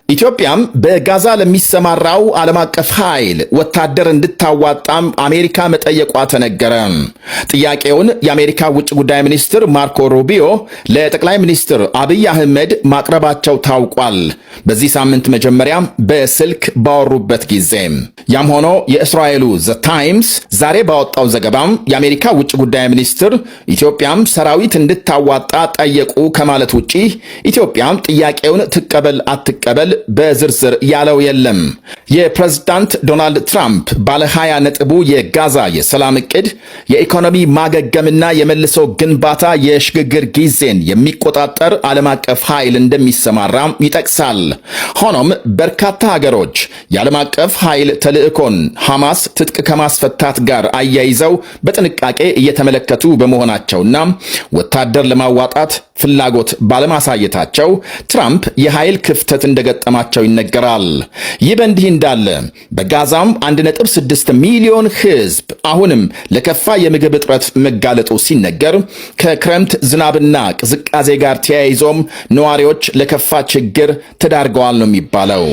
ኢትዮጵያም በጋዛ ለሚሰማራው ዓለም አቀፍ ኃይል ወታደር እንድታዋጣም አሜሪካ መጠየቋ ተነገረ። ጥያቄውን የአሜሪካ ውጭ ጉዳይ ሚኒስትር ማርኮ ሩቢዮ ለጠቅላይ ሚኒስትር አብይ አህመድ ማቅረባቸው ታውቋል። በዚህ ሳምንት መጀመሪያ በስልክ ባወሩበት ጊዜ። ያም ሆኖ የእስራኤሉ ዘ ታይምስ ዛሬ ባወጣው ዘገባም የአሜሪካ ውጭ ጉዳይ ሚኒስትር ኢትዮጵያም ሰራዊት እንድታዋጣ ጠየቁ ከማለት ውጪ ኢትዮጵያም ጥያቄውን ትቀበል አትቀበል በዝርዝር ያለው የለም። የፕሬዝዳንት ዶናልድ ትራምፕ ባለ 20 ነጥቡ የጋዛ የሰላም ዕቅድ የኢኮኖሚ ማገገምና የመልሶ ግንባታ የሽግግር ጊዜን የሚቆጣጠር ዓለም አቀፍ ኃይል እንደሚሰማራ ይጠቅሳል። ሆኖም በርካታ ሀገሮች የዓለም አቀፍ ኃይል ተልዕኮን ሐማስ ትጥቅ ከማስፈታት ጋር አያይዘው በጥንቃቄ እየተመለከቱ በመሆናቸውና ወታደር ለማዋጣት ፍላጎት ባለማሳየታቸው ትራምፕ የኃይል ክፍተት እንደገጠማቸው ይነገራል። ይህ በእንዲህ እንዳለ በጋዛም 1.6 ሚሊዮን ሕዝብ አሁንም ለከፋ የምግብ እጥረት መጋለጡ ሲነገር፣ ከክረምት ዝናብና ቅዝቃዜ ጋር ተያይዞም ነዋሪዎች ለከፋ ችግር ተዳርገዋል ነው የሚባለው።